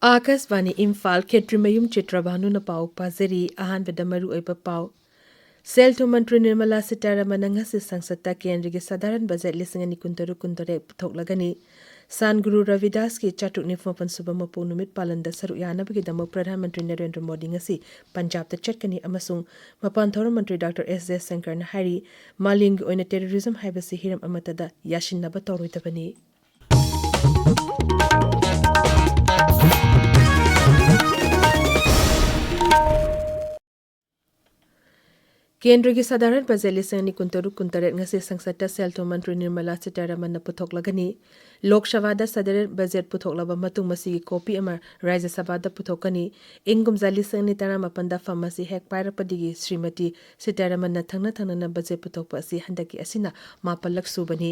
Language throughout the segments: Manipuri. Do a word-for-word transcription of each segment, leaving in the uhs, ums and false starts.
ꯑꯥꯀꯥꯁꯕꯥꯅꯤ ꯏꯝꯐꯥꯜ, ꯈꯦꯇ꯭ꯔꯤꯃꯌꯨꯝ ꯆꯤꯇ꯭ꯔꯕꯥꯅꯨꯅ ꯄꯥꯎ ꯄꯥꯖꯔꯤ꯫ ꯑꯍꯥꯟꯕꯗ ꯃꯔꯨꯑꯣꯏꯕ ꯄꯥꯎ꯫ ꯁꯦꯜ ꯊꯨꯝ ꯃꯟꯇ꯭ꯔꯤ ꯅꯤꯔꯃꯂꯥ ꯁꯤꯇꯥꯔꯥꯃꯟꯅ ꯉꯁꯤ ꯁꯪꯁꯠꯇ ꯀꯦꯟꯗ꯭ꯔꯒꯤ ꯁꯥꯙꯥꯔꯟ ꯕꯖꯦꯠ ꯂꯤꯁꯤꯡ ꯑꯅꯤ ꯀꯨꯟꯇꯔꯨꯛ ꯀꯨꯟꯇꯔꯦꯠ ꯄꯨꯊꯣꯛꯂꯒꯅꯤ꯫ ꯁꯥꯟ ꯒꯨꯔꯨ ꯔꯕꯤꯗꯥꯁꯀꯤ ꯆꯥꯇ꯭ꯔꯨꯛ ꯅꯤꯐꯨ ꯃꯥꯄꯟ ꯁꯨꯕ ꯃꯄꯣꯛ ꯅꯨꯃꯤꯠ ꯄꯥꯂꯟꯗ ꯁꯔꯨꯛ ꯌꯥꯅꯕꯒꯤꯗꯃꯛ ꯄ꯭ꯔꯙꯥꯟ ꯃꯟꯇ꯭ꯔꯤ ꯅꯔꯦꯟꯗ꯭ꯔ ꯃꯣꯗꯤ ꯉꯁꯤ ꯄꯟꯖꯥꯕꯇ ꯆꯠꯀꯅꯤ ꯑꯃꯁꯨꯡ ꯃꯄꯥꯟ ꯊꯧꯔꯝ ꯃꯟꯇ꯭ꯔꯤ ꯗꯥꯛꯇꯔ ꯑꯦꯁ ꯖꯌꯁꯪꯀꯔꯅ ꯍꯥꯏꯔꯤ, ꯃꯥꯂꯦꯝꯒꯤ ꯑꯣꯏꯅ terrorism ꯍꯥꯏꯕꯁꯤ ꯍꯤꯔꯝ ꯑꯃꯠꯇꯗ ꯌꯥꯁꯤꯟꯅꯕ ꯇꯧꯔꯣꯏꯗꯕꯅꯤ꯫ ꯀꯦꯟꯗ꯭ꯔꯒꯤ ꯁꯥꯙꯥꯔꯟ ꯕꯖꯦꯠ ꯂꯤꯁꯤꯡ ꯑꯅꯤ ꯀꯨꯟꯇꯔꯨꯛ ꯀꯨꯟꯇꯔꯦꯠ ꯉꯁꯤ ꯁꯪꯁꯠꯇ ꯁꯦꯜ ꯊꯨꯝ ꯃꯟꯇ꯭ꯔꯤ ꯅꯤꯔꯃꯂꯥ ꯁꯤꯇꯥꯔꯥꯃꯟꯅ ꯄꯨꯊꯣꯛꯂꯒꯅꯤ꯫ ꯂꯣꯛ ꯁꯚꯥꯗ ꯁꯥꯙꯥꯔꯟ ꯕꯖꯦꯠ ꯄꯨꯊꯣꯛꯂꯕ ꯃꯇꯨꯡ ꯃꯁꯤꯒꯤ ꯀꯣꯄꯤ ꯑꯃ ꯔꯥꯖ꯭ꯌ ꯁꯚꯥꯗ ꯄꯨꯊꯣꯛꯀꯅꯤ꯫ ꯏꯪ ꯀꯨꯝꯖꯥ ꯂꯤꯁꯤꯡ ꯑꯅꯤ ꯇꯔꯥꯃꯥꯄꯟꯗ ꯐꯝ ꯑꯁꯤ ꯍꯦꯛ ꯄꯥꯏꯔꯛꯄꯗꯒꯤ ꯁ꯭ꯔꯤꯃꯇꯤ ꯁꯤꯇꯥꯔꯥꯃꯟꯅ ꯊꯪꯅ ꯊꯪꯅꯅ ꯕꯖꯦꯠ ꯄꯨꯊꯣꯛꯄ ꯑꯁꯤ ꯍꯟꯗꯛꯀꯤ ꯑꯁꯤꯅ ꯃꯥꯄꯜꯂꯛ ꯁꯨꯕꯅꯤ꯫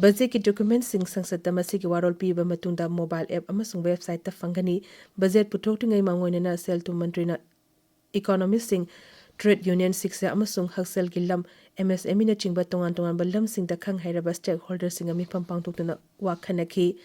ꯕꯖꯦꯠꯀꯤ documentꯁꯤꯡ ꯁꯪꯁꯠꯇ ꯃꯁꯤꯒꯤ ꯋꯥꯔꯣꯜ ꯄꯤꯕ ꯃꯇꯨꯡꯗ mobile app ꯑꯃꯁꯨꯡ websiteꯇ ꯐꯪꯒꯅꯤ꯫ ꯕꯖꯦꯠ ꯄꯨꯊꯣꯛꯇ꯭ꯔꯤꯉꯩ ꯃꯥꯡꯑꯣꯏꯅꯅ ꯁꯦꯜ ꯊꯨꯝ ꯃꯟꯇ꯭ꯔꯤꯅ economistꯁꯤꯡ, trade unionꯁꯤꯡ ꯑꯃꯁꯨꯡ ꯍꯛꯁꯦꯜꯒꯤ ꯂꯝ, MSMEꯅꯆꯤꯡꯕ ꯇꯣꯉꯥꯟ ꯇꯣꯉꯥꯟꯕ ꯂꯝꯁꯤꯡꯗ ꯈꯪ ꯍꯩꯔꯕ stakeholderꯁꯤꯡꯒ ꯃꯤꯐꯝ ꯄꯥꯡꯊꯣꯛꯇꯨꯅ ꯋꯥ ꯈꯟꯅꯈꯤ꯫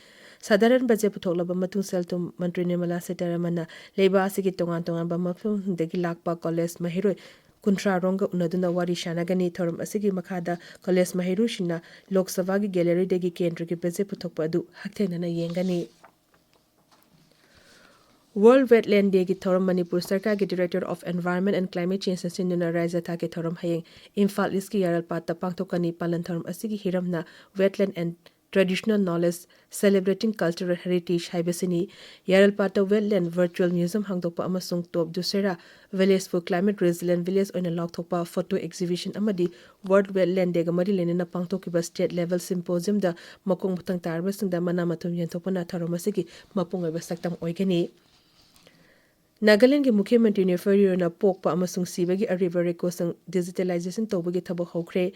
ꯁꯥꯙꯥꯔꯟ ꯕꯖꯦꯠ ꯄꯨꯊꯣꯛꯂꯕ ꯃꯇꯨꯡ ꯁꯦꯜ ꯊꯨꯝ ꯃꯟꯇ꯭ꯔꯤ ꯅꯤꯔꯃꯂꯥ ꯁꯤꯇꯥꯔꯥꯃꯟꯅ ꯂꯩꯕꯥꯛ ꯑꯁꯤꯒꯤ ꯇꯣꯉꯥꯟ ꯇꯣꯉꯥꯟꯕ ꯃꯐꯝꯁꯤꯡꯗꯒꯤ ꯂꯥꯛꯄ ꯀꯣꯂꯦꯖ ꯃꯍꯩꯔꯣꯏ ꯀꯨꯟꯊ꯭ꯔꯥ ꯔꯣꯝꯒ ꯎꯅꯗꯨꯅ ꯋꯥꯔꯤ ꯁꯥꯟꯅꯒꯅꯤ꯫ ꯊꯧꯔꯝ ꯑꯁꯤꯒꯤ ꯃꯈꯥꯗ ꯀꯣꯂꯦꯖ ꯃꯍꯩꯔꯣꯏꯁꯤꯡꯅ ꯂꯣꯛ ꯁꯚꯥꯒꯤ galleryꯗꯒꯤ ꯀꯦꯟꯗ꯭ꯔꯒꯤ ꯕꯖꯦꯠ ꯄꯨꯊꯣꯛꯄ ꯑꯗꯨ ꯍꯛꯊꯦꯡꯅꯅ ꯌꯦꯡꯒꯅꯤ꯫ World Wetland Dayꯒꯤ ꯊꯧꯔꯝ ꯃꯅꯤꯄꯨꯔ ꯁꯔꯀꯥꯔꯒꯤ Director of Environment and Climate Changeꯅ ꯁꯤꯟꯗꯨꯅ ꯔꯥꯖ꯭ꯌ ꯊꯥꯛꯀꯤ ꯊꯧꯔꯝ ꯍꯌꯦꯡ ꯏꯝꯐꯥꯜ Eastꯀꯤ ꯌꯥꯔꯜꯄꯥꯠꯇ ꯄꯥꯡꯊꯣꯛꯀꯅꯤ꯫ ꯄꯥꯂꯟ ꯊꯧꯔꯝ ꯑꯁꯤꯒꯤ ꯍꯤꯔꯝꯅ Wetland and Traditional Knowledge, Celebrating Cultural Heritage ꯍꯥꯏꯕꯁꯤꯅꯤ꯫ ꯌꯥꯔꯜꯄꯥꯠꯇ Wetland Virtual Museum ꯍꯥꯡꯗꯣꯛꯄ ꯑꯃꯁꯨꯡ ꯇꯣꯞ ꯗꯨꯁꯦꯔꯥ villageꯄꯨ climate resilient village ꯑꯣꯏꯅ ꯂꯥꯎꯊꯣꯛꯄ photo exhibition ꯑꯃꯗꯤ World Wetland Dayꯒ ꯃꯔꯤ ꯂꯩꯅꯅ ꯄꯥꯡꯊꯣꯛꯈꯤꯕ state level symposiumꯗ ꯃꯈꯣꯡ ꯃꯊꯪ ꯇꯥꯔꯕꯁꯤꯡꯗ ꯃꯅꯥ ꯃꯊꯨꯝ ꯌꯦꯟꯊꯣꯛꯄꯅ ꯊꯧꯔꯝ ꯑꯁꯤꯒꯤ ꯃꯄꯨꯡ ꯑꯣꯏꯕ ꯁꯛꯇꯝ ꯑꯣꯏꯒꯅꯤ꯫ ꯅꯥꯒꯥꯂꯦꯟꯗꯒꯤ ꯃꯨꯈ꯭ꯌ ꯃꯟꯇ꯭ꯔꯤ ꯅꯦꯐ꯭ꯌꯨ ꯔꯤꯑꯣꯅ ꯄꯣꯛꯄ ꯑꯃꯁꯨꯡ ꯁꯤꯕꯒꯤ ꯑꯔꯤꯕ ꯔꯦꯀꯣꯔꯗꯁꯤꯡ digitalization ꯇꯧꯕꯒꯤ ꯊꯕꯛ ꯍꯧꯈ꯭ꯔꯦ꯫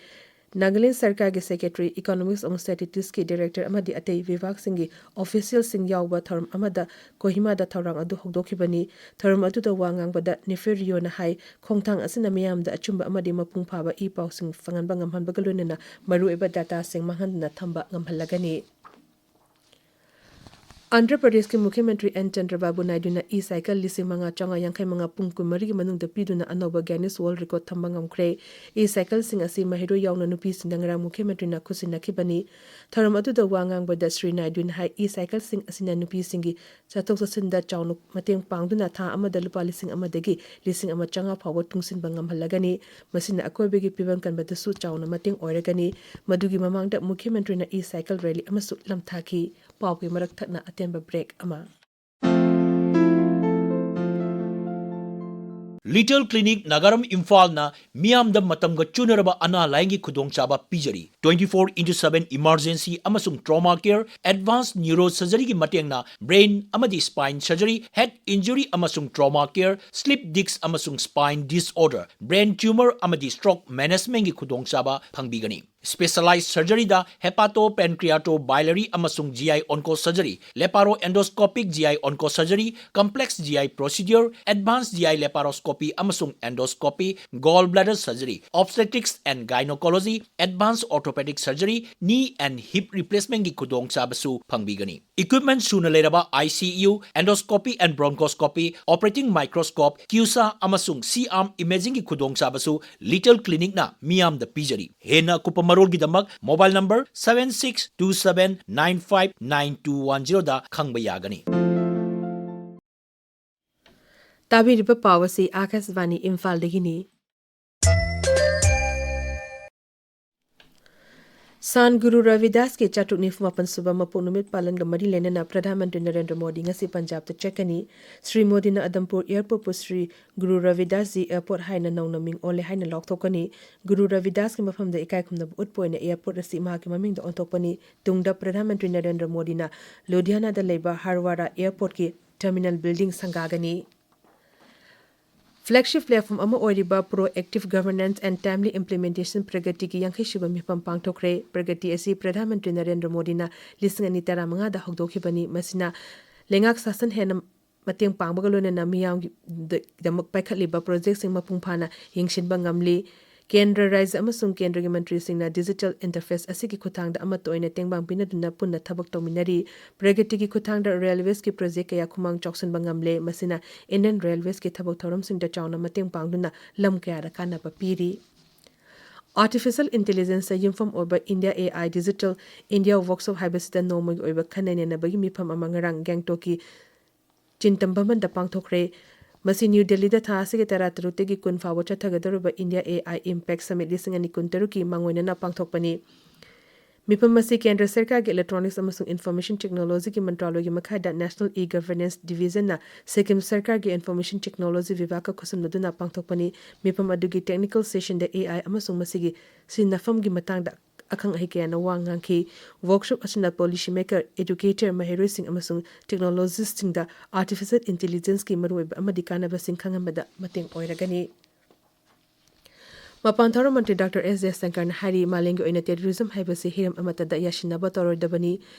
ꯅꯥꯒꯥꯂꯦꯟꯗ ꯁꯔꯀꯥꯔꯒꯤ Secretary, Economics ꯑꯃꯁꯨꯡ Statisticsꯀꯤ Director ꯑꯃꯗꯤ ꯑꯇꯩ ꯕꯤꯚꯥꯒꯁꯤꯡꯒꯤ officialꯁꯤꯡ ꯌꯥꯎꯕ ꯊꯧꯔꯝ ꯑꯃꯗ ꯀꯣꯍꯤꯃꯥꯗ ꯊꯧꯔꯥꯡ ꯑꯗꯨ ꯍꯧꯗꯣꯛꯈꯤꯕꯅꯤ꯫ ꯊꯧꯔꯝ ꯑꯗꯨꯗ ꯋꯥ ꯉꯥꯡꯕꯗ ꯅꯦꯐ꯭ꯌꯨ ꯔꯤꯑꯣꯅ ꯍꯥꯏ, ꯈꯣꯡꯊꯥꯡ ꯑꯁꯤꯅ ꯃꯤꯌꯥꯝꯗ ꯑꯆꯨꯝꯕ ꯑꯃꯗꯤ ꯃꯄꯨꯡ ꯐꯥꯕ ꯏ ꯄꯥꯎꯁꯤꯡ ꯐꯪꯍꯟꯕ ꯉꯝꯍꯟꯕꯒ ꯂꯣꯏꯅꯅ ꯃꯔꯨꯑꯣꯏꯕ dataꯁꯤꯡ ꯃꯥꯡꯍꯟꯗꯅ ꯊꯝꯕ ꯉꯝꯍꯜꯂꯒꯅꯤ꯫ ꯑꯟꯙ꯭ꯔ ꯄ꯭ꯔꯗꯦꯁꯀꯤ ꯃꯨꯈ꯭ꯌ ꯃꯟꯇ꯭ꯔꯤ ꯑꯦꯟ ꯆꯟꯗ꯭ꯔꯕꯥꯕꯨ ꯅꯥꯏꯗꯨꯅ ꯏ ꯁꯥꯏꯀꯜ ꯂꯤꯁꯤꯡ ꯃꯉꯥ ꯆꯥꯝꯃꯉꯥ ꯌꯥꯡꯈꯩ ꯃꯉꯥ ꯄꯨꯡ ꯀꯨꯟꯃꯔꯤꯒꯤ ꯃꯅꯨꯡꯗ ꯄꯤꯗꯨꯅ ꯑꯅꯧꯕ ꯒꯤꯅꯤꯁ ꯋꯥꯔꯜꯗ ꯔꯦꯀꯣꯔꯗ ꯊꯝꯕ ꯉꯝꯈ꯭ꯔꯦ꯫ ꯏ ꯁꯥꯏꯀꯜꯁꯤꯡ ꯑꯁꯤ ꯃꯍꯩꯔꯣꯏ ꯌꯥꯎꯅ ꯅꯨꯄꯤꯁꯤꯡꯗ ꯉꯔꯥꯡ ꯃꯨꯈ꯭ꯌ ꯃꯟꯇ꯭ꯔꯤꯅ ꯈꯨꯠꯁꯤꯟꯅꯈꯤꯕꯅꯤ꯫ ꯊꯧꯔꯝ ꯑꯗꯨꯗ ꯋꯥ ꯉꯥꯡꯕꯗ ꯁ꯭ꯔꯤ ꯅꯥꯏꯗꯨꯅ ꯍꯥꯏ, ꯏ ꯁꯥꯏꯀꯜꯁꯤꯡ ꯑꯁꯤꯅ ꯅꯨꯄꯤꯁꯤꯡꯒꯤ ꯆꯠꯊꯣꯛ ꯆꯠꯁꯤꯟꯗ ꯆꯥꯎꯅ ꯃꯇꯦꯡ ꯄꯥꯡꯗꯨꯅ ꯊꯥ ꯑꯃꯗ ꯂꯨꯄꯥ ꯂꯤꯁꯤꯡ ꯑꯃꯗꯒꯤ ꯂꯤꯁꯤꯡ ꯑꯃ ꯆꯥꯝꯃꯉꯥ ꯐꯥꯎꯕ ꯇꯨꯡꯁꯤꯟꯕ ꯉꯝꯍꯜꯂꯒꯅꯤ꯫ ꯃꯁꯤꯅ ꯑꯀꯣꯏꯕꯒꯤ ꯐꯤꯕꯝ ꯀꯟꯕꯗꯁꯨ ꯆꯥꯎꯅ ꯃꯇꯦꯡ ꯑꯣꯏꯔꯒꯅꯤ꯫ ꯃꯗꯨꯒꯤ ꯃꯃꯥꯡꯗ ꯃꯨꯈ꯭ꯌ ꯃꯟꯇ꯭ꯔꯤꯅ ꯏ ꯁꯥꯏꯀꯜ ꯔꯦꯂꯤ ꯑꯃꯁꯨ ꯂꯝꯊꯥꯈꯤ꯫ ꯄꯥꯎꯒꯤ ꯃꯔꯛ ꯊꯠꯅ ꯑꯇꯦꯟꯕ ꯕ꯭ꯔꯦꯛ ꯑꯃ꯫ ꯂꯤꯇꯜ ꯀ꯭ꯂꯤꯅꯤꯛ ꯅꯥꯒꯥꯔꯝ ꯏꯝꯐꯥꯜꯅ ꯃꯤꯌꯥꯝꯗ ꯃꯇꯝꯒ ꯆꯨꯅꯔꯕ ꯑꯅꯥ ꯂꯥꯌꯦꯡꯒꯤ ꯈꯨꯗꯣꯡꯆꯥꯕ ꯄꯤꯖꯔꯤ꯫ Twenty four into seven emergency ꯑꯃꯁꯨꯡ trauma care, advanced neuro surgeryꯒꯤ ꯃꯇꯦꯡꯅ brain ꯑꯃꯗꯤ spine surgery, head injury ꯑꯃꯁꯨꯡ trauma care, slip disc ꯑꯃꯁꯨꯡ spine disorder, brain tumor ꯑꯃꯗꯤ stroke managementꯒꯤ ꯈꯨꯗꯣꯡꯆꯥꯕ ꯐꯪꯕꯤꯒꯅꯤ꯫ Specialized surgeryꯗ hepato pancreato biliary ꯑꯃꯁꯨꯡ G I onco surgery, laparoendoscopic G I onco surgery, complex G I procedure, advanced G I laparoscopy ꯑꯃꯁꯨꯡ endoscopy, gall bladder surgery, obstetrics and gynecology, advanced orthopedic surgery, knee and hip replacementꯒꯤ ꯈꯨꯗꯣꯡꯆꯥꯕꯁꯨ ꯐꯪꯕꯤꯒꯅꯤ꯫ Equipment ꯁꯨꯅ ꯂꯩꯔꯕ ICU, endoscopy and bronchoscopy, operating microscope, CUSA ꯑꯃꯁꯨꯡ C-arm imagingꯒꯤ ꯈꯨꯗꯣꯡꯆꯥꯕꯁꯨ ꯂꯤꯇꯜ ꯀ꯭ꯂꯤꯅꯤꯛꯅ ꯃꯤꯌꯥꯝꯗ ꯄꯤꯖꯔꯤ꯫ ꯍꯦꯟꯅ ꯑꯀꯨꯞꯄ ꯃꯔꯣꯜꯒꯤꯗꯃꯛ mobile number seven six two seven nine five nine two one zeroꯗ ꯈꯪꯕ ꯌꯥꯒꯅꯤ꯫ ꯇꯥꯕꯤꯔꯤꯕ ꯄꯥꯎ ꯑꯁꯤ ꯑꯥꯀꯥꯁꯕꯥꯅꯤ ꯏꯝꯐꯥꯜꯗꯒꯤꯅꯤ꯫ ꯁꯥꯟ ꯒꯨꯔꯨ ꯔꯕꯤꯗꯥꯁꯀꯤ ꯆꯥꯇ꯭ꯔꯨꯛ ꯅꯤꯐꯨ ꯃꯥꯄꯟ ꯁꯨꯕ ꯃꯄꯣꯛ ꯅꯨꯃꯤꯠ ꯄꯥꯂꯟꯒ ꯃꯔꯤ ꯂꯩꯅꯅ ꯄ꯭ꯔꯙꯥꯟ ꯃꯟꯇ꯭ꯔꯤ ꯅꯔꯦꯟꯗ꯭ꯔ ꯃꯣꯗꯤ ꯉꯁꯤ ꯄꯟꯖꯥꯕꯇ ꯆꯠꯀꯅꯤ꯫ ꯁ꯭ꯔꯤ ꯃꯣꯗꯤꯅ ꯑꯗꯝꯄꯨꯔ ꯑꯦꯌꯔꯄꯣꯔꯠꯄꯨ ꯁ꯭ꯔꯤ ꯒꯨꯔꯨ ꯔꯕꯤꯗꯥꯁ ꯖꯤ ꯑꯦꯌꯔꯄꯣꯔꯠ ꯍꯥꯏꯅ ꯅꯧꯅ ꯃꯤꯡ ꯑꯣꯜꯂꯦ ꯍꯥꯏꯅ ꯂꯥꯎꯊꯣꯛꯀꯅꯤ꯫ ꯒꯨꯔꯨ ꯔꯕꯤꯗꯥꯁꯀꯤ ꯃꯐꯝꯗ ꯏꯀꯥꯏ ꯈꯨꯝꯅꯕ ꯎꯠꯄ ꯑꯣꯏꯅ ꯑꯦꯌꯔꯄꯣꯔꯠ ꯑꯁꯤ ꯃꯍꯥꯛꯀꯤ ꯃꯃꯤꯡꯗ ꯑꯣꯟꯊꯣꯛꯄꯅꯤ꯫ ꯇꯨꯡꯗ ꯄ꯭ꯔꯙꯥꯟ ꯃꯟꯇ꯭ꯔꯤ ꯅꯔꯦꯟꯗ꯭ꯔ ꯃꯣꯗꯤꯅ ꯂꯨꯙꯤꯌꯥꯅꯥꯗ ꯂꯩꯕ ꯍꯔꯋꯥꯔꯥ ꯑꯦꯌꯔꯄꯣꯔꯠꯀꯤ ꯇꯔꯃꯤꯅꯦꯜ ꯕꯤꯜꯗꯤꯡ ꯁꯪꯒꯥꯒꯅꯤ꯫ Flagship platform ꯑꯃ ꯑꯣꯏꯔꯤꯕ Proactive Governance and Timely Implementation ꯄ꯭ꯔꯒꯇꯤꯒꯤ ꯌꯥꯡꯈꯩꯁꯨꯕ ꯃꯤꯐꯝ ꯄꯥꯡꯊꯣꯛꯈ꯭ꯔꯦ꯫ ꯄ꯭ꯔꯒꯇꯤ ꯑꯁꯤ ꯄ꯭ꯔꯙꯥꯟ ꯃꯟꯇ꯭ꯔꯤ ꯅꯔꯦꯟꯗ꯭ꯔ ꯃꯣꯗꯤꯅ ꯂꯤꯁꯤꯡ ꯑꯅꯤ ꯇꯔꯥꯃꯉꯥꯗ ꯍꯧꯗꯣꯛꯈꯤꯕꯅꯤ꯫ ꯃꯁꯤꯅ ꯂꯩꯉꯥꯛ ꯁꯥꯁꯟ ꯍꯦꯟꯅ ꯃꯇꯦꯡ ꯄꯥꯡꯕꯒ ꯂꯣꯏꯅꯅ ꯃꯤꯌꯥꯝꯒꯤꯗꯃꯛ ꯄꯥꯏꯈꯠꯂꯤꯕ ꯄ꯭ꯔꯣꯖꯦꯛꯁꯤꯡ ꯃꯄꯨꯡ ꯐꯥꯅ ꯌꯦꯡꯁꯤꯟꯕ ꯉꯝꯂꯤ꯫ ꯀꯦꯟꯗ꯭ꯔ, ꯔꯥꯖ꯭ꯌ ꯑꯃꯁꯨꯡ ꯀꯦꯟꯗ꯭ꯔꯒꯤ ꯃꯟꯇ꯭ꯔꯤꯁꯤꯡꯅ digital interface ꯑꯁꯤꯒꯤ ꯈꯨꯠꯊꯥꯡꯗ ꯑꯃꯠꯇ ꯑꯣꯏꯅ ꯇꯦꯡꯕꯥꯡ ꯄꯤꯅꯗꯨꯅ ꯄꯨꯟꯅ ꯊꯕꯛ ꯇꯧꯃꯤꯟꯅꯔꯤ꯫ ꯄ꯭ꯔꯒꯇꯤꯒꯤ ꯈꯨꯠꯊꯥꯡꯗ railwaysꯀꯤ project ꯀꯌꯥ ꯈꯨꯃꯥꯡ ꯆꯥꯎꯁꯤꯟꯕ ꯉꯝꯂꯦ꯫ ꯃꯁꯤꯅ Indian Railwaysꯀꯤ ꯊꯕꯛ ꯊꯧꯔꯝꯁꯤꯡꯗ ꯆꯥꯎꯅ ꯃꯇꯦꯡ ꯄꯥꯡꯗꯨꯅ ꯂꯝ ꯀꯌꯥꯗ ꯀꯥꯟꯅꯕ ꯄꯤꯔꯤ꯫ Artificial Intelligenceꯇ ꯌꯨꯝꯐꯝ ꯑꯣꯏꯕ India AI Digital India Workshop ꯍꯥꯏꯕꯁꯤꯗ ꯅꯣꯡꯃꯒꯤ ꯑꯣꯏꯕ ꯈꯟꯅ ꯅꯩꯅꯕꯒꯤ ꯃꯤꯐꯝ ꯑꯃ ꯉꯔꯥꯡ ꯒꯦꯡꯇꯣꯛꯀꯤ ꯆꯤꯟꯇꯝ ꯚꯕꯟꯗ ꯄꯥꯡꯊꯣꯛꯈ꯭ꯔꯦ꯫ ꯃꯁꯤ ꯅ꯭ꯌꯨ ꯗꯦꯜꯂꯤꯗ ꯊꯥ ꯑꯁꯤꯒꯤ ꯇꯔꯥꯇꯔꯨꯛꯇꯒꯤ ꯀꯨꯟ ꯐꯥꯎꯕ ꯆꯠꯊꯒꯗꯧꯔꯤꯕ India AI Impact Summit ꯂꯤꯁꯤꯡ ꯑꯅꯤ ꯀꯨꯟꯇꯔꯨꯛꯀꯤ ꯃꯥꯡꯑꯣꯏꯅꯅ ꯄꯥꯡꯊꯣꯛꯄꯅꯤ꯫ ꯃꯤꯐꯝ ꯑꯁꯤ ꯀꯦꯟꯗ꯭ꯔ ꯁꯔꯀꯥꯔꯒꯤ Electronics ꯑꯃꯁꯨꯡ Information Technologyꯒꯤ ꯃꯟꯇ꯭ꯔꯥꯂꯣꯏꯒꯤ ꯃꯈꯥꯗ National E-Governance Divisionꯅ ꯁꯤꯛꯀꯤꯝ ꯁꯔꯀꯥꯔꯒꯤ Information Technology ꯕꯤꯚꯥꯒꯀ ꯈꯨꯠꯁꯝꯅꯗꯨꯅ ꯄꯥꯡꯊꯣꯛꯄꯅꯤ꯫ ꯃꯤꯐꯝ ꯑꯗꯨꯒꯤ technical sessionꯗ AI ꯑꯃꯁꯨꯡ ꯃꯁꯤꯒꯤ ꯁꯤꯖꯤꯟꯅꯐꯝꯒꯤ ꯃꯇꯥꯡꯗ ꯑꯈꯪ ꯑꯍꯩ ꯀꯌꯥꯅ ꯋꯥ ꯉꯥꯡꯈꯤ꯫ Workshop ꯑꯁꯤꯅ policy maker, educator, ꯃꯍꯩꯔꯣꯏꯁꯤꯡ ꯑꯃꯁꯨꯡ technologistꯁꯤꯡꯗ artificial intelligenceꯀꯤ ꯃꯔꯨꯑꯣꯏꯕ ꯑꯃꯗꯤ ꯀꯥꯟꯅꯕꯁꯤꯡ ꯈꯪꯍꯟꯕꯗ ꯃꯇꯦꯡ ꯑꯣꯏꯔꯒꯅꯤ꯫ ꯃꯄꯥꯟ ꯊꯧꯔꯝ ꯃꯟꯇ꯭ꯔꯤ ꯗꯥꯛꯇꯔ ꯑꯦꯁ ꯖꯌꯁꯪꯀꯔꯅ ꯍꯥꯏꯔꯤ, ꯃꯥꯂꯦꯝꯒꯤ ꯑꯣꯏꯅ terrorism ꯍꯥꯏꯕꯁꯤ ꯍꯤꯔꯝ ꯑꯃꯠꯇꯗ ꯌꯥꯁꯤꯟꯅꯕ ꯇꯧꯔꯣꯏꯗꯕꯅꯤ꯫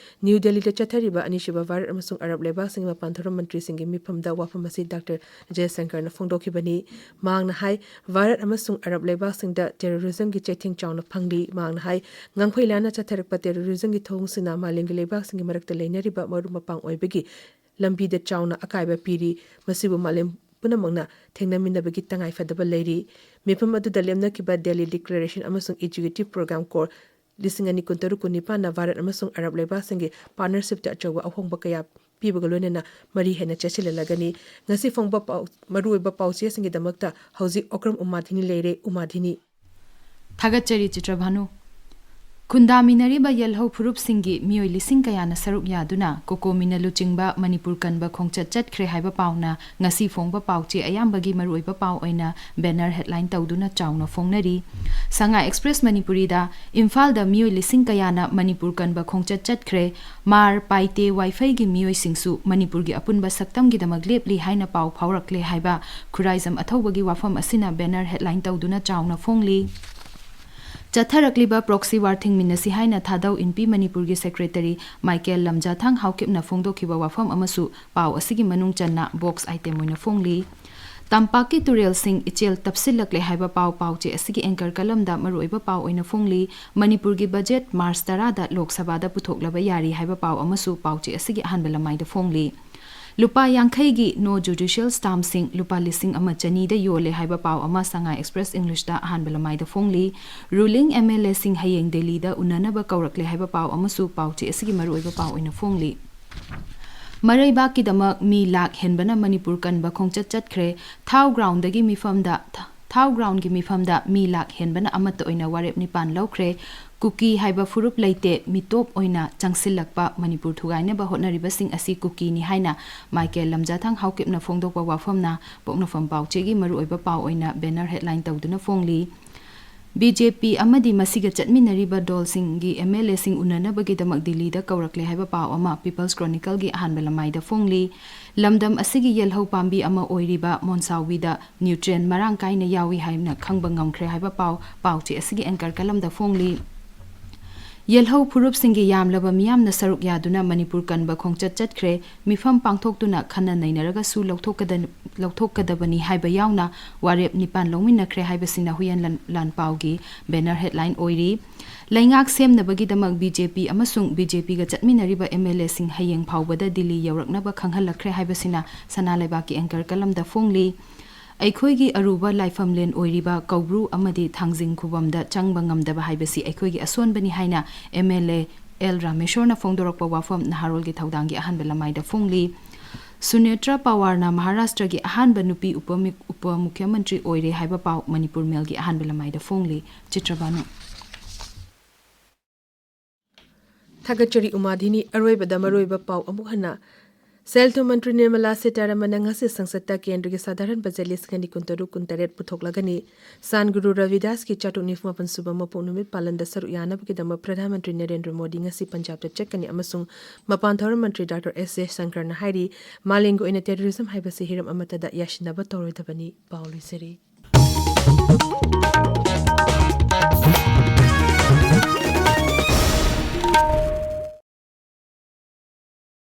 ꯅ꯭ꯌꯨ ꯗꯦꯜꯂꯤꯗ ꯆꯠꯊꯔꯤꯕ ꯑꯅꯤꯁꯨꯕ ꯚꯥꯔꯠ ꯑꯃꯁꯨꯡ ꯑꯔꯕ ꯂꯩꯕꯥꯛꯁꯤꯡꯒꯤ ꯃꯄꯥꯟ ꯊꯧꯔꯝ ꯃꯟꯇ꯭ꯔꯤꯁꯤꯡꯒꯤ ꯃꯤꯐꯝꯗ ꯋꯥꯐꯝ ꯑꯁꯤ ꯗꯥꯛꯇꯔ ꯖꯌꯁꯪꯀꯔꯅ ꯐꯣꯡꯗꯣꯛꯈꯤꯕꯅꯤ꯫ ꯃꯍꯥꯛꯅ ꯍꯥꯏ, ꯚꯥꯔꯠ ꯑꯃꯁꯨꯡ ꯑꯔꯕ ꯂꯩꯕꯥꯛꯁꯤꯡꯗ terrorismꯒꯤ ꯆꯩꯊꯦꯡ ꯆꯥꯎꯅ ꯐꯪꯂꯤ꯫ ꯃꯍꯥꯛꯅ ꯍꯥꯏ, ꯉꯝꯈꯩ ꯂꯥꯟꯅ ꯆꯠꯊꯔꯛꯄ terrorismꯒꯤ ꯊꯧꯑꯣꯡꯁꯤꯡꯅ ꯃꯥꯂꯦꯝꯒꯤ ꯂꯩꯕꯥꯛꯁꯤꯡꯒꯤ ꯃꯔꯛꯇ ꯂꯩꯅꯔꯤꯕ ꯃꯔꯨꯞ ꯃꯄꯥꯡ ꯑꯣꯏꯕꯒꯤ ꯂꯝꯕꯤꯗ ꯆꯥꯎꯅ ꯑꯀꯥꯏꯕ ꯄꯤꯔꯤ꯫ ꯃꯁꯤꯕꯨ ꯃꯥꯂꯦꯝ ꯄꯨꯝꯅꯃꯛꯅ ꯊꯦꯡꯅꯃꯤꯟꯅꯕꯒꯤ ꯇꯉꯥꯏꯐꯗꯕ ꯂꯩꯔꯤ꯫ ꯃꯤꯐꯝ ꯑꯗꯨꯗ ꯂꯦꯞꯅꯈꯤꯕ Delhi Declaration ꯑꯃꯁꯨꯡ Executive Program Core ꯂꯤꯁꯤꯡ ꯑꯅꯤ ꯀꯨꯟꯇꯔꯨꯛ ꯀꯨꯟꯅꯤꯄꯥꯟꯅ ꯚꯥꯔꯠ ꯑꯃꯁꯨꯡ ꯑꯔꯕ ꯂꯩꯕꯥꯛꯁꯤꯡꯒꯤ partnershipꯇ ꯑꯆꯧꯕ ꯑꯍꯣꯡꯕ ꯀꯌꯥ ꯄꯤꯕꯒ ꯂꯣꯏꯅꯅ ꯃꯔꯤ ꯍꯦꯟꯅ ꯆꯦꯠꯁꯤꯜꯍꯜꯂꯒꯅꯤ꯫ ꯉꯁꯤ ꯐꯣꯡꯕ ꯄꯥꯎ-, ꯃꯔꯨꯑꯣꯏꯕ ꯄꯥꯎꯆꯦꯁꯤꯡꯒꯤꯗꯃꯛꯇ ꯍꯧꯖꯤꯛ ꯑꯣꯀ꯭ꯔꯝ ꯎꯃꯥꯙꯤꯅꯤ ꯂꯩꯔꯦ꯫ ꯎꯃꯥꯙꯤꯅꯤ꯫ ꯊꯥꯒꯠꯆꯔꯤ ꯆꯤꯇ꯭ꯔꯚꯥꯅꯨ꯫ ꯈꯨꯟꯗꯥꯃꯤꯟꯅꯔꯤꯕ ꯌꯦꯜꯍꯧ ꯐꯨꯔꯨꯞꯁꯤꯡꯒꯤ ꯃꯤꯑꯣꯏ ꯂꯤꯁꯤꯡ ꯀꯌꯥꯅ ꯁꯔꯨꯛ ꯌꯥꯗꯨꯅ ꯀꯣꯀꯣꯃꯤꯅ ꯂꯨꯆꯤꯡꯕ ꯃꯅꯤꯄꯨꯔ ꯀꯟꯕ ꯈꯣꯡꯆꯠ ꯆꯠꯈ꯭ꯔꯦ ꯍꯥꯏꯕ ꯄꯥꯎꯅ ꯉꯁꯤ ꯐꯣꯡꯕ ꯄꯥꯎꯆꯦ ꯑꯌꯥꯝꯕꯒꯤ ꯃꯔꯨꯑꯣꯏꯕ ꯄꯥꯎ ꯑꯣꯏꯅ banner headline ꯇꯧꯗꯨꯅ ꯆꯥꯎꯅ ꯐꯣꯡꯅꯔꯤ꯫ ꯁꯉꯥꯏ Express ꯃꯅꯤꯄꯨꯔꯤꯗ ꯏꯝꯐꯥꯜꯗ ꯃꯤꯑꯣꯏ ꯂꯤꯁꯤꯡ ꯀꯌꯥꯅ ꯃꯅꯤꯄꯨꯔ ꯀꯟꯕ ꯈꯣꯡꯆꯠ ꯆꯠꯈ꯭ꯔꯦ, ꯃꯥꯔ, ꯄꯥꯏꯇꯦ, ꯋꯥꯏꯐꯩꯒꯤ ꯃꯤꯑꯣꯏꯁꯤꯡꯁꯨ ꯃꯅꯤꯄꯨꯔꯒꯤ ꯑꯄꯨꯟꯕ ꯁꯛꯇꯝꯒꯤꯗꯃꯛ ꯂꯦꯞꯂꯤ ꯍꯥꯏꯅ ꯄꯥꯎ ꯐꯥꯎꯔꯛꯂꯦ ꯍꯥꯏꯕ ꯈꯨꯔꯥꯏꯖꯝ ꯑꯊꯧꯕꯒꯤ ꯋꯥꯐꯝ ꯑꯁꯤꯅ banner headline ꯇꯧꯗꯨꯅ ꯆꯥꯎꯅ ꯐꯣꯡꯂꯤ꯫ ꯆꯠꯊꯔꯛꯂꯤꯕ proxy war ꯊꯤꯡꯃꯤꯟꯅꯁꯤ ꯍꯥꯏꯅ ꯊꯥꯗꯧ ꯏꯟꯄꯤ ꯃꯅꯤꯄꯨꯔꯒꯤ secretary ꯃꯥꯏꯀꯦꯜ ꯂꯝꯖꯥꯊꯥꯡ ꯍꯥꯎꯀꯤꯞꯅ ꯐꯣꯡꯗꯣꯛꯈꯤꯕ ꯋꯥꯐꯝ ꯑꯃꯁꯨ ꯄꯥꯎ ꯑꯁꯤꯒꯤ ꯃꯅꯨꯡ ꯆꯟꯅ box item ꯑꯣꯏꯅ ꯐꯣꯡꯂꯤ꯫ ꯇꯝꯄꯥꯛꯀꯤ ꯇꯨꯔꯦꯜꯁꯤꯡ ꯏꯆꯦꯜ ꯇꯞꯁꯤꯜꯂꯛꯂꯦ ꯍꯥꯏꯕ ꯄꯥꯎ ꯄꯥꯎꯆꯦ ꯑꯁꯤꯒꯤ ꯑꯦꯡꯀꯔ ꯀꯂꯝꯗ ꯃꯔꯨꯑꯣꯏꯕ ꯄꯥꯎ ꯑꯣꯏꯅ ꯐꯣꯡꯂꯤ꯫ ꯃꯅꯤꯄꯨꯔꯒꯤ ꯕꯖꯦꯠ ꯃꯥꯔꯆ ꯇꯔꯥꯗ ꯂꯣꯛ ꯁꯚꯥꯗ ꯄꯨꯊꯣꯛꯂꯕ ꯌꯥꯔꯤ ꯍꯥꯏꯕ ꯄꯥꯎ ꯑꯃꯁꯨ ꯄꯥꯎꯆꯦ ꯑꯁꯤꯒꯤ ꯑꯍꯥꯟꯕ ꯂꯃꯥꯏꯗ ꯐꯣꯡꯂꯤ꯫ ꯂꯨꯄꯥ ꯌꯥꯡꯈꯩꯒꯤ no judicial stampꯁꯤꯡ ꯂꯨꯄꯥ ꯂꯤꯁꯤꯡ ꯑꯃ ꯆꯅꯤꯗ ꯌꯣꯜꯂꯦ ꯍꯥꯏꯕ ꯄꯥꯎ ꯑꯃ ꯁꯉꯥꯏ ꯑꯦꯛꯁꯄ꯭ꯔꯦꯁ ꯏꯪꯂꯤꯁꯇ ꯑꯍꯥꯟꯕ ꯂꯃꯥꯏꯗ ꯐꯣꯡꯂꯤ꯫ Ruling MLAꯁꯤꯡ ꯍꯌꯦꯡ ꯗꯦꯜꯂꯤꯗ ꯎꯅꯅꯕ ꯀꯧꯔꯛꯂꯦ ꯍꯥꯏꯕ ꯄꯥꯎ ꯑꯃꯁꯨ ꯄꯥꯎꯆꯦ ꯑꯁꯤꯒꯤ ꯃꯔꯨꯑꯣꯏꯕ ꯄꯥꯎ ꯑꯣꯏꯅ ꯐꯣꯡꯂꯤ꯫ ꯃꯔꯩꯕꯥꯛꯀꯤꯗꯃꯛ ꯃꯤ ꯂꯥꯛ ꯍꯦꯟꯕꯅ ꯃꯅꯤꯄꯨꯔ ꯀꯟꯕ ꯈꯣꯡꯆꯠ ꯆꯠꯈ꯭ꯔꯦ꯫ ꯊꯥꯎ ꯒ꯭ꯔꯥꯎꯟꯗꯒꯤ ꯃꯤꯐꯝꯗ, ꯊꯥꯎ ꯒ꯭ꯔꯥꯎꯟꯒꯤ ꯃꯤꯐꯝꯗ ꯃꯤ ꯂꯥꯛ ꯍꯦꯟꯕꯅ ꯑꯃꯠꯇ ꯑꯣꯏꯅ ꯋꯥꯔꯦꯞ ꯅꯤꯄꯥꯟ ꯂꯧꯈ꯭ꯔꯦ꯫ ꯀꯨꯀꯤ ꯍꯥꯏꯕ ꯐꯨꯔꯨꯞ ꯂꯩꯇꯦ, ꯃꯤꯇꯣꯞ ꯑꯣꯏꯅ ꯆꯪꯁꯤꯜꯂꯛꯄ ꯃꯅꯤꯄꯨꯔ ꯊꯨꯒꯥꯏꯅꯕ ꯍꯣꯠꯅꯔꯤꯕꯁꯤꯡ ꯑꯁꯤ ꯀꯨꯀꯤꯅꯤ ꯍꯥꯏꯅ ꯃꯥꯏꯀꯦꯜ ꯂꯝꯖꯥꯊꯥꯡ ꯍꯥꯎꯀꯤꯞꯅ ꯐꯣꯡꯗꯣꯛꯄ ꯋꯥꯐꯝꯅ ꯄꯣꯛꯅꯐꯝ ꯄꯥꯎꯆꯦꯒꯤ ꯃꯔꯨꯑꯣꯏꯕ ꯄꯥꯎ ꯑꯣꯏꯅ ꯕꯦꯅꯔ ꯍꯦꯗꯂꯥꯏꯟ ꯇꯧꯗꯨꯅ ꯐꯣꯡꯂꯤ꯫ ꯕꯤ ꯖꯦ ꯄꯤ ꯑꯃꯗꯤ ꯃꯁꯤꯒ ꯆꯠꯃꯤꯟꯅꯔꯤꯕ ꯗꯣꯜꯁꯤꯡꯒꯤ ꯑꯦꯝ ꯑꯦꯜ ꯑꯦꯁꯤꯡ ꯎꯅꯅꯕꯒꯤꯗꯃꯛ ꯗꯤꯜꯂꯤꯗ ꯀꯧꯔꯛꯂꯦ ꯍꯥꯏꯕ ꯄꯥꯎ ꯑꯃ ꯄꯤꯄꯜꯁ ꯀ꯭ꯔꯣꯅꯤꯀꯜꯒꯤ ꯑꯍꯥꯟꯕ ꯂꯃꯥꯏꯗ ꯐꯣꯡꯂꯤ꯫ ꯂꯝꯗꯝ ꯑꯁꯤꯒꯤ ꯌꯦꯜꯍꯧ ꯄꯥꯝꯕꯤ ꯑꯃ ꯑꯣꯏꯔꯤꯕ ꯃꯣꯟꯁꯥꯎꯕꯤꯗ ꯅ꯭ꯌꯨꯇ꯭ꯔꯤꯌꯦꯟ ꯃꯔꯥꯡ ꯀꯥꯏꯅ ꯌꯥꯎꯏ ꯍꯥꯏꯅ ꯈꯪꯕ ꯉꯝꯈ꯭ꯔꯦ ꯍꯥꯏꯕ ꯄꯥꯎ ꯄꯥꯎꯆꯦ ꯑꯁꯤꯒꯤ ꯑꯦꯡꯀꯔ ꯀꯂꯝꯗ ꯐꯣꯡꯂꯤ꯫ ꯌꯦꯜꯍꯧ ꯐꯨꯔꯨꯞꯁꯤꯡꯒꯤ ꯌꯥꯝꯂꯕ ꯃꯤꯌꯥꯝꯅ ꯁꯔꯨꯛ ꯌꯥꯗꯨꯅ ꯃꯅꯤꯄꯨꯔ ꯀꯟꯕ ꯈꯣꯡꯆꯠ ꯆꯠꯈ꯭ꯔꯦ꯫ ꯃꯤꯐꯝ ꯄꯥꯡꯊꯣꯛꯇꯨꯅ ꯈꯟꯅ ꯅꯩꯅꯔꯒꯁꯨ ꯂꯧꯊꯣꯛꯀꯗ-, ꯂꯧꯊꯣꯛꯀꯗꯕꯅꯤ ꯍꯥꯏꯕ ꯌꯥꯎꯅ ꯋꯥꯔꯦꯞ ꯅꯤꯄꯥꯟ ꯂꯧꯃꯤꯟꯅꯈ꯭ꯔꯦ ꯍꯥꯏꯕꯁꯤꯅ ꯍꯨꯏꯌꯦꯟ ꯂꯥꯟ-, ꯂꯥꯟꯄꯥꯎꯒꯤ ꯕꯦꯅꯔ ꯍꯦꯗꯂꯥꯏꯟ ꯑꯣꯏꯔꯤ꯫ ꯂꯩꯉꯥꯛ ꯁꯦꯝꯅꯕꯒꯤꯗꯃꯛ ꯕꯤ ꯖꯦ ꯄꯤ ꯑꯃꯁꯨꯡ ꯕꯤ ꯖꯦ ꯄꯤꯒ ꯆꯠꯃꯤꯟꯅꯔꯤꯕ ꯑꯦꯝ ꯑꯦꯜ ꯑꯦꯁꯤꯡ ꯍꯌꯦꯡ ꯐꯥꯎꯕꯗ ꯗꯤꯜꯂꯤ ꯌꯧꯔꯛꯅꯕ ꯈꯪꯍꯜꯂꯛꯈ꯭ꯔꯦ ꯍꯥꯏꯕꯁꯤꯅ ꯁꯅꯥ ꯂꯩꯕꯥꯛꯀꯤ ꯑꯦꯡꯀꯔ ꯀꯂꯝꯗ ꯐꯣꯡꯂꯤ꯫ ꯑꯩꯈꯣꯏꯒꯤ ꯑꯔꯨꯕ ꯂꯥꯏꯐꯝꯂꯦꯟ ꯑꯣꯏꯔꯤꯕ ꯀꯧꯕ꯭ꯔꯨ ꯑꯃꯗꯤ ꯊꯥꯡꯖꯤꯡ ꯈꯨꯕꯝꯗ ꯆꯪꯕ ꯉꯝꯗꯕ ꯍꯥꯏꯕꯁꯤ ꯑꯩꯈꯣꯏꯒꯤ ꯑꯁꯣꯟꯕꯅꯤ ꯍꯥꯏꯅ ꯑꯦꯝ ꯑꯦꯜ ꯑꯦ ꯑꯦꯜ ꯔꯥꯃꯦꯁꯣꯔꯅ ꯐꯣꯡꯗꯣꯔꯛꯄ ꯋꯥꯐꯝ ꯅꯍꯥꯔꯣꯜꯒꯤ ꯊꯧꯗꯥꯡꯒꯤ ꯑꯍꯥꯟꯕ ꯂꯃꯥꯏꯗ ꯐꯣꯡꯂꯤ꯫ ꯁꯨꯅꯦꯇ꯭ꯔꯥ ꯄꯋꯥꯔꯅ ꯃꯍꯥꯔꯥꯁꯇ꯭ꯔꯒꯤ ꯑꯍꯥꯟꯕ ꯅꯨꯄꯤ ꯎꯄꯃꯨ-, ꯎꯄ ꯃꯨꯈ꯭ꯌꯃꯟꯇ꯭ꯔꯤ ꯑꯣꯏꯔꯦ ꯍꯥꯏꯕ ꯄꯥꯎ ꯃꯅꯤꯄꯨꯔ ꯃꯦꯜꯒꯤ ꯑꯍꯥꯟꯕ ꯂꯃꯥꯏꯗ ꯐꯣꯡꯂꯤ꯫ ꯆꯤꯇ꯭ꯔꯕꯥꯅꯨ꯫ ꯊꯥꯒꯠꯆꯔꯤ ꯎꯃꯥꯙꯤꯅꯤ꯫ ꯑꯔꯣꯏꯕꯗ ꯃꯔꯨꯑꯣꯏꯕ ꯄꯥꯎ ꯑꯃꯨꯛ ꯍꯟꯅ꯫ ꯁꯦꯜ ꯊꯨꯝ ꯃꯟꯇ꯭ꯔꯤ ꯅꯤꯔꯃꯂꯥ ꯁꯤꯇꯥꯔꯥꯃꯟꯅ ꯉꯁꯤ ꯁꯪꯁꯠꯇ ꯀꯦꯟꯗ꯭ꯔꯒꯤ ꯁꯥꯙꯥꯔꯟ ꯕꯖꯦꯠ ꯂꯤꯁꯤꯡ ꯑꯅꯤ ꯀꯨꯟꯇꯔꯨꯛ ꯀꯨꯟꯇꯔꯦꯠ ꯄꯨꯊꯣꯛꯂꯒꯅꯤ꯫ ꯁꯥꯟ ꯒꯨꯔꯨ ꯔꯕꯤꯗꯥꯁꯀꯤ ꯆꯥꯇ꯭ꯔꯨꯛ ꯅꯤꯐꯨ ꯃꯥꯄꯟ ꯁꯨꯕ ꯃꯄꯣꯛ ꯅꯨꯃꯤꯠ ꯄꯥꯂꯟꯗ ꯁꯔꯨꯛ ꯌꯥꯅꯕꯒꯤꯗꯃꯛ ꯄ꯭ꯔꯙꯥꯟ ꯃꯟꯇ꯭ꯔꯤ ꯅꯔꯦꯟꯗ꯭ꯔ ꯃꯣꯗꯤ ꯉꯁꯤ ꯄꯟꯖꯥꯕꯇ ꯆꯠꯀꯅꯤ ꯑꯃꯁꯨꯡ ꯃꯄꯥꯟ ꯊꯧꯔꯝ ꯃꯟꯇ꯭ꯔꯤ ꯗꯥꯛꯇꯔ ꯑꯦꯁ ꯖꯌꯁꯪꯀꯔꯅ ꯍꯥꯏꯔꯤ, ꯃꯥꯂꯦꯝꯒꯤ ꯑꯣꯏꯅ ꯇꯦꯔꯣꯔꯤꯖꯝ ꯍꯥꯏꯕꯁꯤ ꯍꯤꯔꯝ ꯑꯃꯠꯇꯗ ꯌꯥꯁꯤꯟꯅꯕ ꯇꯧꯔꯣꯏꯗꯕꯅꯤ꯫ ꯄꯥꯎ ꯂꯣꯏꯁꯤꯔꯤ꯫